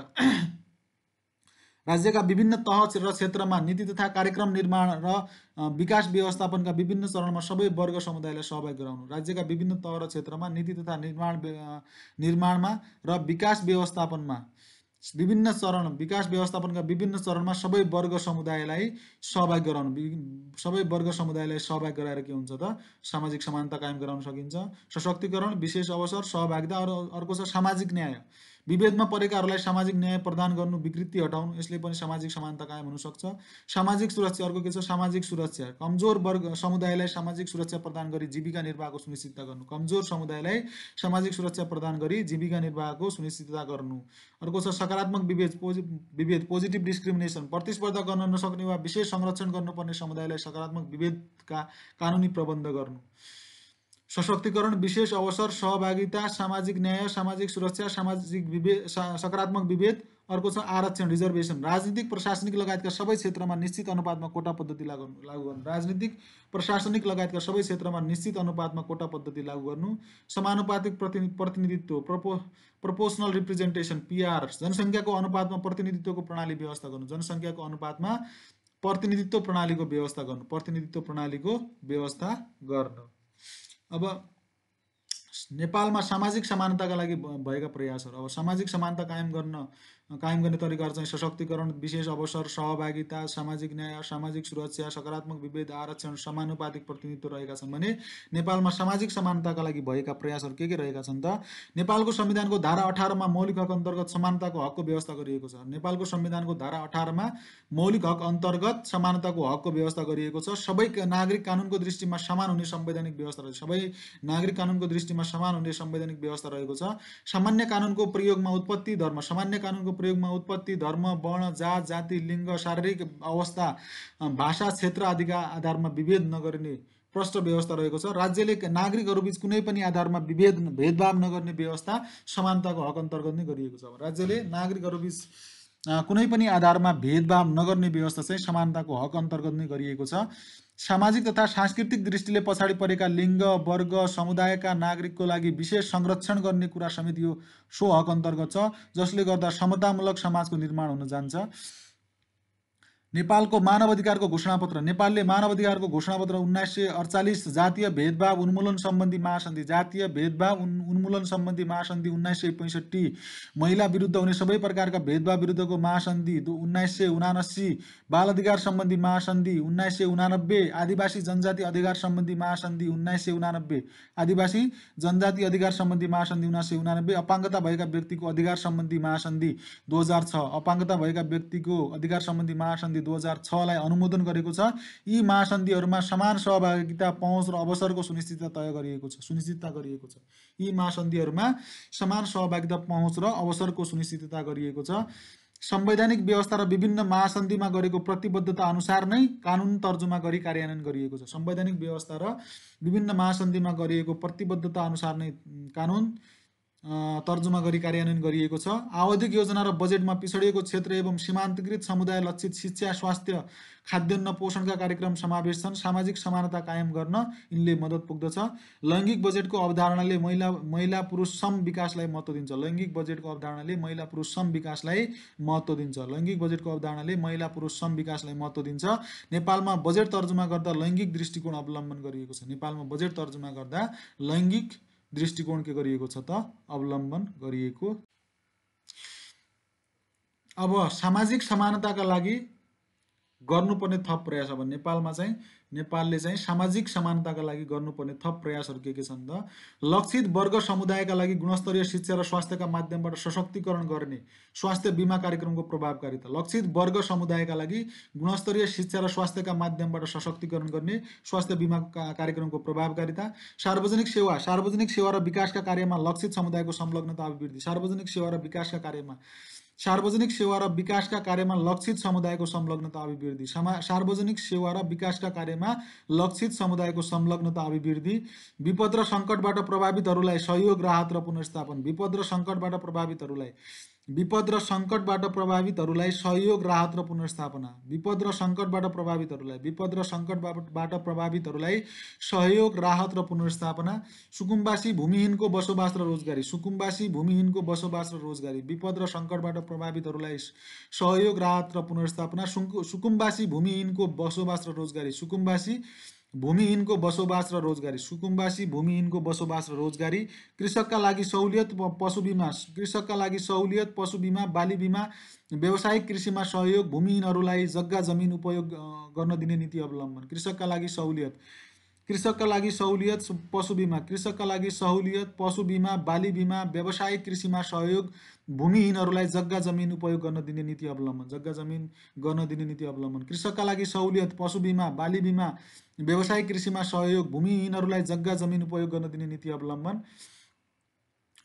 राज्यका विभिन्न तह र क्षेत्रमा नीति तथा कार्यक्रम निर्माण र विकास व्यवस्थापनका विभिन्न चरणमा सबै वर्ग समुदायलाई सहभागी गराउनु। राज्यका विभिन्न तह र क्षेत्रमा नीति तथा निर्माणमा र विकास व्यवस्थापनमा विकास व्यवस्थापनका विभिन्न चरणमा सबै वर्ग समुदायलाई सहभागी गराउनु। सबै वर्ग समुदायलाई सहभागी गराएर के हुन्छ त सामाजिक समानता कायम गराउन सकिन्छ। सशक्तिकरण, विशेष अवसर, सहभागिता। अर्को छ सामाजिक न्याय, विभेदमा परेकाहरूलाई सामाजिक न्याय प्रदान गर्नु, विकृति हटाउनु। यसले पनि सामाजिक समानता कायम हुन सक्छ। सामाजिक सुरक्षा, अर्को के छ सामाजिक सुरक्षा, कमजोर वर्ग समुदायलाई सामाजिक सुरक्षा प्रदान गरी जीविका निर्वाहको सुनिश्चितता गर्नु। कमजोर समुदायलाई सामाजिक सुरक्षा प्रदान गरी जीविका निर्वाहको सुनिश्चितता गर्नु। अर्को छ सकारात्मक विभेद, पोजिटिभ डिस्क्रिमिनेसन, प्रतिस्पर्धा गर्न नसक्ने वा विशेष संरक्षण गर्नुपर्ने समुदायलाई सकारात्मक विभेदका कानुनी प्रबन्ध गर्नु। सशक्तिकरण, विशेष अवसर, सहभागिता, सामाजिक न्याय, सामाजिक सुरक्षा, सामाजिक विभेद, सकारात्मक विभेद। अर्को छ आरक्षण, रिजर्भेसन, राजनीतिक, प्रशासनिक लगायतका सबै क्षेत्रमा निश्चित अनुपातमा कोटा पद्धति लागू गर्नु। राजनीतिक, प्रशासनिक लगायतका सबै क्षेत्रमा निश्चित अनुपातमा कोटा पद्धति लागू गर्नु। समानुपातिक प्रतिनिधित्व, प्रोपोर्सनल रिप्रेजेन्टेसन, पिआर, जनसङ्ख्याको अनुपातमा प्रतिनिधित्वको प्रणाली व्यवस्था गर्नु। जनसङ्ख्याको अनुपातमा प्रतिनिधित्व प्रणालीको व्यवस्था गर्नु। प्रतिनिधित्व प्रणालीको व्यवस्था गर्नु। अब नेपालमा सामाजिक समानताका लागि भएका प्रयासहरू। अब सामाजिक समानता कायम गर्ने तरिकाहरू चाहिँ सशक्तिकरण, विशेष अवसर, सहभागिता, सामाजिक न्याय, सामाजिक सुरक्षा, सकारात्मक विभेद, आरक्षण, समानुपातिक प्रतिनिधित्व रहेका छन् भने नेपालमा सामाजिक समानताका लागि भएका प्रयासहरू के रहेका छन् त? नेपालको संविधानको धारा 18 मा मौलिक हक अन्तर्गत समानताको हकको व्यवस्था गरिएको छ। नेपालको संविधानको धारा 18 मा मौलिक हक अन्तर्गत समानताको हकको व्यवस्था गरिएको छ। सबै नागरिक कानुनको दृष्टिमा समान हुने संवैधानिक व्यवस्था रहेको छ। सबै नागरिक कानुनको दृष्टिमा समान हुने संवैधानिक व्यवस्था रहेको छ। सामान्य कानुनको प्रयोगमा उत्पत्ति, धर्म, सामान्य कानुनको प्रयोगमा उत्पत्ति, धर्म, वर्ण, जात, जाति, लिङ्ग, शारीरिक अवस्था, भाषा, क्षेत्र आदिका आधारमा विभेद नगर्ने प्रष्ट व्यवस्था रहेको छ। राज्यले नागरिकहरूबीच कुनै पनि आधारमा भेदभाव नगर्ने व्यवस्था समानताको हक अन्तर्गत नै गरिएको छ। राज्यले नागरिकहरूबीच कुनै पनि आधारमा भेदभाव नगर्ने व्यवस्था चाहिँ समानताको हक अन्तर्गत नै गरिएको छ। सामाजिक तथा सांस्कृतिक दृष्टिले पछाडि परेका लिङ्ग, वर्ग, समुदायका नागरिकको लागि विशेष संरक्षण गर्ने कुरा समेत यो सो हक अन्तर्गत छ, जसले गर्दा समतामूलक समाजको निर्माण हुन जान्छ। नेपालको मानव अधिकारको घोषणापत्र, नेपालले मानव अधिकारको घोषणापत्र 1948, जातीय भेदभाव उन्मूलन सम्बन्धी महासन्धि, जातीय भेदभाव उन्मूलन सम्बन्धी महासन्धि 1965, महिला विरुद्ध हुने सबै प्रकारका भेदभाव विरुद्धको महासन्धि 1979, बाल अधिकार सम्बन्धी महासन्धि 1989, आदिवासी जनजाति अधिकार सम्बन्धी महासन्धि 1989, आदिवासी जनजाति अधिकार सम्बन्धी महासन्धि 1989, अपाङ्गता भएका व्यक्तिको अधिकार सम्बन्धी महासन्धि 2006, अपाङ्गता भएका व्यक्तिको अधिकार सम्बन्धी महासन्धि 2006 लाई अनुमोदन गरेको छ। यी महासन्धिहरूमा समान सहभागिता, पहुँच र अवसरको सुनिश्चितता गरिएको छ। यी महासन्धिहरूमा समान सहभागिता, पहुँच र अवसरको सुनिश्चितता गरिएको छ। संवैधानिक व्यवस्था र विभिन्न महासन्धिमा गरेको प्रतिबद्धता अनुसार नै कानुन तर्जुमा गरी कार्यान्वयन गरिएको छ। संवैधानिक व्यवस्था र विभिन्न महासन्धिमा गरिएको प्रतिबद्धता अनुसार नै कानुन तर्जुमा गरी कार्यान्वयन गरिएको छ। आवधिक योजना र बजेटमा पिछडिएको क्षेत्र एवं सीमान्तकृत समुदाय लक्षित शिक्षा, स्वास्थ्य, खाद्यान्न, पोषणका कार्यक्रम समावेश छन्। सामाजिक समानता कायम गर्न यिनले मद्दत पुग्दछ। लैङ्गिक बजेटको अवधारणाले महिला पुरुष सम विकासलाई महत्त्व दिन्छ। लैङ्गिक बजेटको अवधारणाले महिला पुरुष सम विकासलाई महत्त्व दिन्छ। लैङ्गिक बजेटको अवधारणाले महिला पुरुष सम विकासलाई महत्त्व दिन्छ। नेपालमा बजेट तर्जुमा गर्दा लैङ्गिक दृष्टिकोण अवलम्बन गरिएको छ। नेपालमा बजेट तर्जुमा गर्दा लैङ्गिक दृष्टिकोण के गरिएको छ त अवलम्बन गरिएको। अब सामाजिक समानताका लागि गर्नुपर्ने थप प्रयास। अब नेपालमा चाहिँ नेपालले चाहिँ सामाजिक समानताका लागि गर्नुपर्ने थप प्रयासहरू के छन् त? लक्षित वर्ग समुदायका लागि गुणस्तरीय शिक्षा र स्वास्थ्यका माध्यमबाट सशक्तिकरण गर्ने स्वास्थ्य बिमा कार्यक्रमको प्रभावकारिता। लक्षित वर्ग समुदायका लागि गुणस्तरीय शिक्षा र स्वास्थ्यका माध्यमबाट सशक्तिकरण गर्ने स्वास्थ्य बिमा कार्यक्रमको प्रभावकारिता। सार्वजनिक सेवा र विकासका कार्यमा लक्षित समुदायको संलग्नता अभिवृद्धि। सार्वजनिक सेवा र विकासका कार्यमा लक्षित समुदायको संलग्नता अभिवृद्धि। सार्वजनिक सेवा र विकासका कार्यमा लक्षित समुदायको संलग्नता अभिवृद्धि। विपद र सङ्कटबाट प्रभावितहरूलाई सहयोग, राहत र पुनर्स्थापन। विपद र सङ्कटबाट प्रभावितहरूलाई सहयोग, राहत र पुनर्स्थापना। विपद र सङ्कटबाट प्रभावितहरूलाई सहयोग, राहत र पुनर्स्थापना। सुकुम्बासी भूमिहीनको बसोबास र रोजगारी। विपद र सङ्कटबाट प्रभावितहरूलाई सहयोग, राहत र पुनर्स्थापना। सुकुम्बासी भूमिहीनको बसोबास र रोजगारी। कृषकका लागि सहुलियत पशु बिमा, बाली बिमा। व्यावसायिक कृषिमा सहयोग, भूमिहीनहरूलाई जग्गा जमिन उपयोग गर्न दिने नीति अवलम्बन। कृषकका लागि सहुलियत पशु बिमा, बाली बिमा। व्यावसायिक कृषिमा सहयोग, भूमिहीनहरूलाई जग्गा जमिन उपयोग गर्न दिने नीति अवलम्बन। कृषकका लागि सहुलियत पशु बिमा, बाली बिमा। व्यावसायिक कृषिमा सहयोग, भूमिहीनहरूलाई जग्गा जमिन उपयोग गर्न दिने नीति अवलम्बन।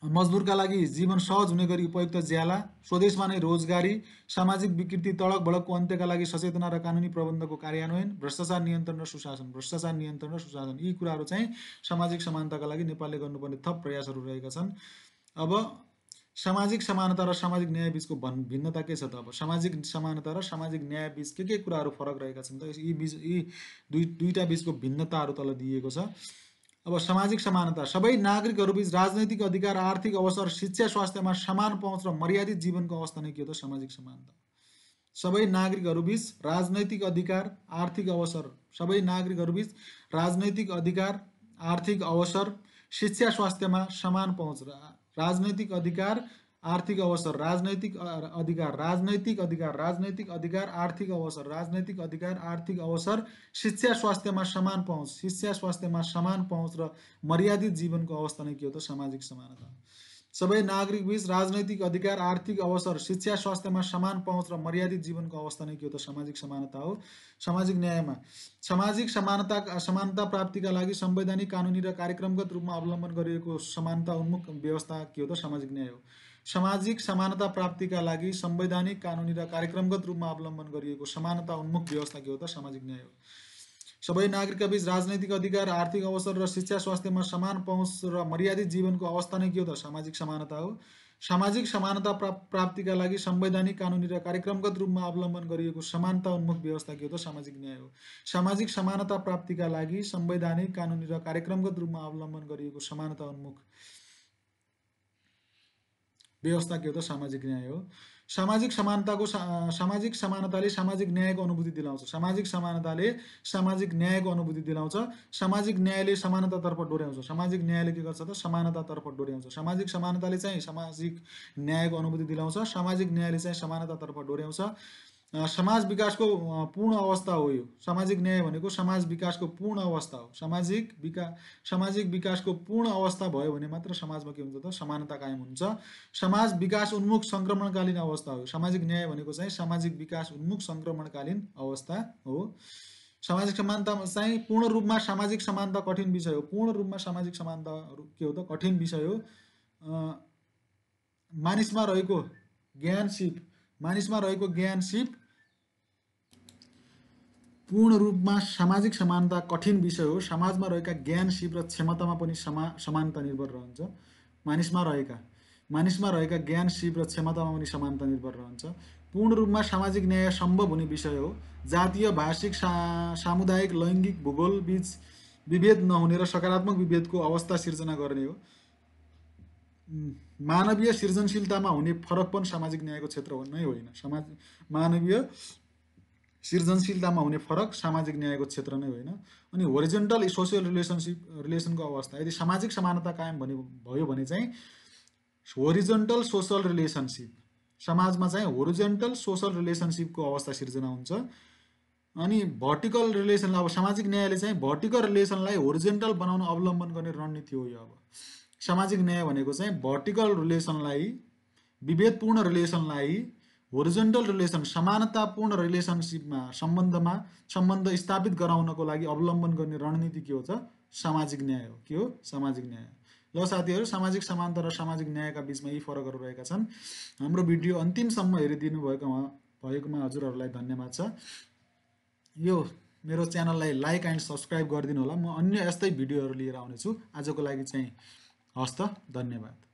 मजदुरका लागि जीवन सहज हुने गरी उपयुक्त ज्याला। स्वदेशमा नै रोजगारी। सामाजिक विकृति, तडक भडकको अन्त्यका लागि सचेतना र कानुनी प्रबन्धको कार्यान्वयन। भ्रष्टाचार नियन्त्रण र सुशासन। यी कुराहरू चाहिँ सामाजिक समानताका लागि नेपालले गर्नुपर्ने थप प्रयासहरू रहेका छन्। अब सामाजिक समानता र सामाजिक न्याय बीचको भिन्नता के छ त? अब सामाजिक समानता र सामाजिक न्याय बीच के कुराहरू फरक रहेका छन् त? यी दुईटा बीचको भिन्नताहरू तल दिएको छ। अब सामाजिक समानता, सबै नागरिकहरूबीच राजनैतिक अधिकार, आर्थिक अवसर, शिक्षा, स्वास्थ्यमा समान पहुँच र मर्यादित जीवनको अवस्था नै के हो त? सामाजिक समानता। सबै नागरिकहरूबीच राजनैतिक अधिकार, आर्थिक अवसर, शिक्षा, स्वास्थ्यमा समान पहुँच। राजनैतिक अधिकार, आर्थिक अवसर, राजनैतिक अधिकार, आर्थिक अवसर, शिक्षा, स्वास्थ्यमा समान पहुँच र मर्यादित जीवनको अवस्था नै के हो त? सामाजिक समानता। सबै नागरिक बीच राजनैतिक अधिकार, आर्थिक अवसर, शिक्षा, स्वास्थ्यमा समान पहुँच र मर्यादित जीवनको अवस्था नै के हो त? सामाजिक समानता हो। सामाजिक न्यायमा सामाजिक समानता प्राप्तिका लागि संवैधानिक, कानुनी र कार्यक्रमगत रूपमा अवलम्बन गरिएको समानता उन्मुख व्यवस्था के हो त? सामाजिक न्याय हो। सामाजिक समानता प्राप्तिका लागि संवैधानिक, कानुनी र कार्यक्रमगत रूपमा अवलम्बन गरिएको समानता उन्मुख व्यवस्था के हो त? सामाजिक न्याय हो। सबै नागरिकका बीच राजनैतिक अधिकार, आर्थिक अवसर र शिक्षा, स्वास्थ्यमा समान पहुँच र मर्यादित जीवनको अवस्था नै के हो त? सामाजिक समानता हो। सामाजिक समानता प्राप्तिका लागि संवैधानिक, कानुनी र कार्यक्रमगत रूपमा अवलम्बन गरिएको समानता उन्मुख व्यवस्था के हो त? सामाजिक न्याय हो। सामाजिक समानता प्राप्तिका लागि संवैधानिक, कानुनी र कार्यक्रमगत रूपमा अवलम्बन गरिएको समानता उन्मुख व्यवस्था के हो त? सामाजिक न्याय हो। सामाजिक समानताले सामाजिक न्यायको अनुभूति दिलाउँछ। सामाजिक न्यायले समानतातर्फ डोर्याउँछ। सामाजिक न्यायले के गर्छ त? समानतातर्फ डोर्याउँछ। सामाजिक समानताले चाहिँ सामाजिक न्यायको अनुभूति दिलाउँछ। सामाजिक न्यायले चाहिँ समानतातर्फ डोर्याउँछ। समाज विकासको पूर्ण अवस्था हो यो। सामाजिक न्याय भनेको समाज विकासको पूर्ण अवस्था हो। सामाजिक विकासको पूर्ण अवस्था भयो भने मात्र समाजमा के हुन्छ त? समानता कायम हुन्छ। समाज विकास उन्मुख सङ्क्रमणकालीन अवस्था हो। सामाजिक न्याय भनेको चाहिँ सामाजिक विकास उन्मुख सङ्क्रमणकालीन अवस्था हो। सामाजिक समानता चाहिँ पूर्ण रूपमा सामाजिक समानता कठिन विषय हो। पूर्ण रूपमा सामाजिक समानता के हो त? कठिन विषय हो। मानिसमा रहेको ज्ञानसिप पूर्ण रूपमा सामाजिक समानता कठिन विषय हो। समाजमा रहेका ज्ञान, सिप र क्षमतामा पनि समानता निर्भर रहन्छ। मानिसमा रहेका ज्ञान, सिप र क्षमतामा पनि समानता निर्भर रहन्छ। पूर्ण रूपमा सामाजिक न्याय सम्भव हुने विषय हो। जातीय, भाषिक, सामुदायिक, लैङ्गिक, भूगोल बीच विभेद नहुने र सकारात्मक विभेदको अवस्था सिर्जना गर्ने हो। मानवीय सृजनशीलतामा हुने फरक पनि सामाजिक न्यायको क्षेत्र नै होइन। मानवीय सृजनशीलतामा हुने फरक सामाजिक न्यायको क्षेत्र नै होइन। अनि होरिजेन्टल सोसियल रिलेसनको अवस्था, यदि सामाजिक समानता कायम भयो भने चाहिँ होरिजेन्टल सोसल रिलेसनसिप, समाजमा चाहिँ होरिजेन्टल सोसल रिलेसनसिपको अवस्था सिर्जना हुन्छ। अनि भर्टिकल रिलेसन, अब सामाजिक न्यायले चाहिँ भर्टिकल रिलेसनलाई होरिजेन्टल बनाउन अवलम्बन गर्ने रणनीति हो यो। अब सामाजिक न्याय भनेको चाहिँ भर्टिकल रिलेसनलाई, विभेदपूर्ण रिलेसनलाई होरिजेन्टल रिलेसन, समानतापूर्ण रिलेसनसिपमा सम्बन्ध स्थापित गराउनको लागि अवलम्बन गर्ने रणनीति के हो त? सामाजिक न्याय हो। के हो? सामाजिक न्याय। ल साथीहरू, सामाजिक समानता र सामाजिक न्यायका बिचमा यी फरकहरू रहेका छन्। हाम्रो भिडियो अन्तिमसम्म हेरिदिनु भएकोमा हजुरहरूलाई धन्यवाद छ। यो मेरो च्यानललाई लाइक एन्ड सब्सक्राइब गरिदिनु होला। म अन्य यस्तै भिडियोहरू लिएर आउनेछु। आजको लागि चाहिँ हस् त, धन्यवाद।